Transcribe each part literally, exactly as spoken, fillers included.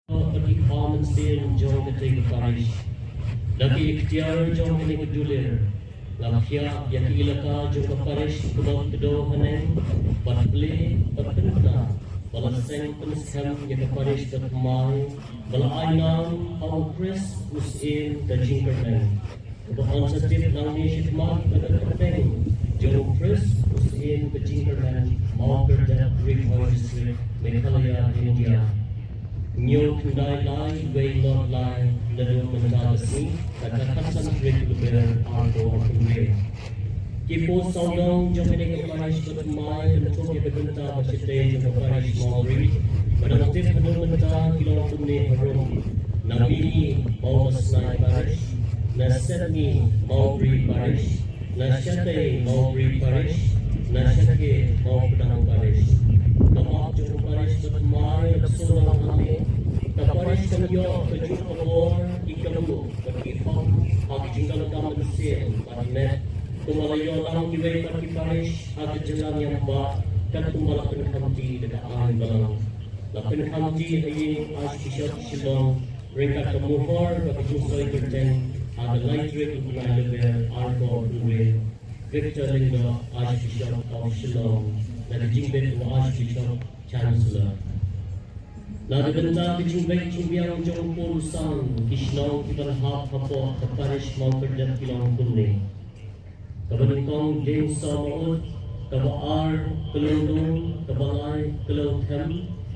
Bad ki kha mynsiem jong kata ka parish. Da ki ikhtiar jong kane ka dulir, nga khia ïa ki elaka jong ka parish kiba kdew haneng bad plie bad pynbna ba la seng pynskhem ïa ka parish ka thymmai ba la ai nam ha u Khrist u Syiem ka jingkyrmen. Kaba yn sa tip nangne shakhmat ka kyrteng jong u Khrist u Syiem ka jingkyrmen Mawkyrdep, Ri Bhoi District, Meghalaya, India. Hynñiew khyndai lai wei nod lai naduh mynta ka sngi, ka khatsan tarik Lber arphew arphew wei. Ki paw sawdong jong kane ka parish ka thymmai kynthup ïa ka bynta ba shatei jong ka parish Mawbri ba dang tip haduh mynta ki long kumne harum: na Mini Mawbasnai Parish, na Sepngi Mawbri Parish, na Shatei Mawbri Parish, na Shakhe Mawpdang Parish. Ka map jong ka parish ka thymmai ka sawdong hangne. Ka parish kan ïoh ka jingkyrkhu, ki kabu bad ki hok ha ki jingdonkam mynsiem bad met, kumba la ïoh lang kiwei pat ki parish ha ka jylla Myanmar, katkum ba la pynkhamti da ka aiñ balang. La pynkhamti ha ïing Archbishop Shillong ryngkat ka mohor bad ka jingsoi kyrteng ha ka lai tarik u bnai Lber arphew arphew wei, Victor Lyngdoh, Archbishop of Shillong, na ka jingbit u Archbishop Chancellor. Na ka bynta ka jingbit jingbiang jong u por u san, ki shnong kiban hap hapoh ka parish Mawkyrdep ki long kumne: kaba nyngkong Dieng Saw Maud, kaba ar Kyllewlung, kaba lai Kyllewthem,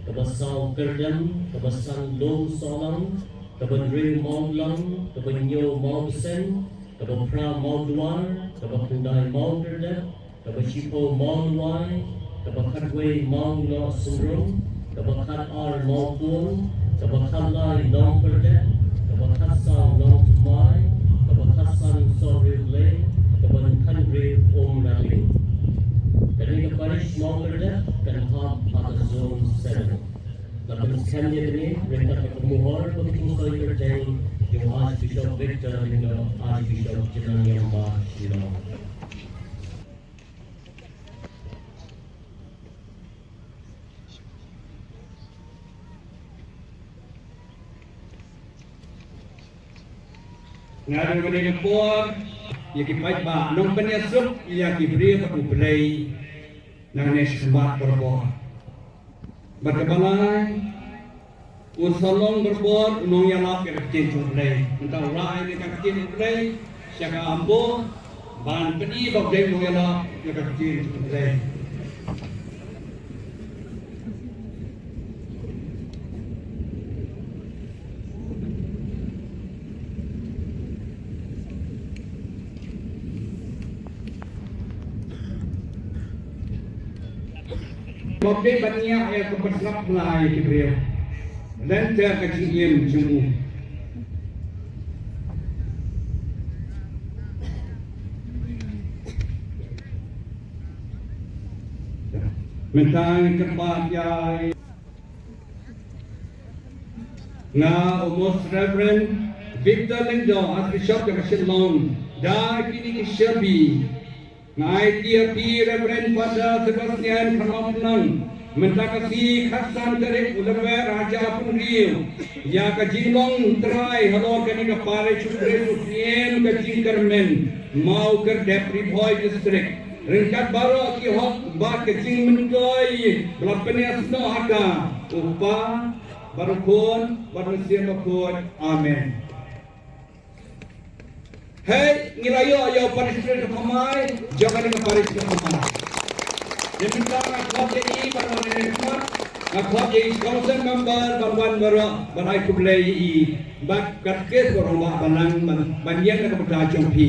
kaba saw Kyrdem, kaba san Lum Sawlang, kaba hynriew Mawlang, kaba hynñiew Mawbseng, kaba phra Mawduar, kaba khyndai Mawkyrdep, kaba shiphew Mawlwai, kaba khatwei Mawnohsynrung, kaba khatar Mawpung, kaba khatlai Nongkyrdep, kaba khatsaw Nongthymmai, kaba khatsan Sohriewblei, kaba khathynriew Umraling. Kane ka parish Mawkyrdep kan hap ha ka Zone Seven. La pynskhem ïa kane ryngkat ka mohor bad ka jingsoi kyrteng jong u Archbishop Victor Lyngdoh, Archbishop jylla Myanmar, Shillong. Nga don kane ka por ïa ki paidbah, nongpynïasuk ïa ki briew bad U Blei nangne shakhmat barabor. Bad kaba lai, u Salong Berbor u nongïalap ïa ka ktien jong U Blei. Mynta u la ai ïa ka ktien U Blei sha ka Ambo ban pyni ba u dei u nongïalap ïa ka ktien jong U Blei. Ba u dei ban ñiah ïa ka pynsngap bha ïa ki briew lynter ka jingim jong u. Mynta ngi kyrpad ïa nga, u Most Reverend Victor Lyngdoh, Archbishop jong ka Shillong, da kine ki shyrbi. Nga aiti ïa phi Reverend Father Sebastian Kharlawmnang, mynta ka sngi khatsan tarik u Lber ar hajar arphew hynriew, ïa ka jinglong trai halor kane ka parish u Khrist u Syiem ka jingkyrmen, Mawkyrdep, Ri Bhoi District. Ryngkat baroh ki hok bad ka jingmyntoi ba la pynïasnoh ha ka, u Kpa bad u Khun bad u Mynsiem Bakhuid. Amen. Hei, ngi la ïoh ïa u parish priest ka thymmai, jong kane ka parish ka thymmai. Te mynta nga khot ïa i ban wan ïa i khmat, nga khot ïa i council member ban wan baroh ban ai khublei ïa i. Bad katkis baroh ba ban nang ban, ban ïeng na ka bynta jong phi.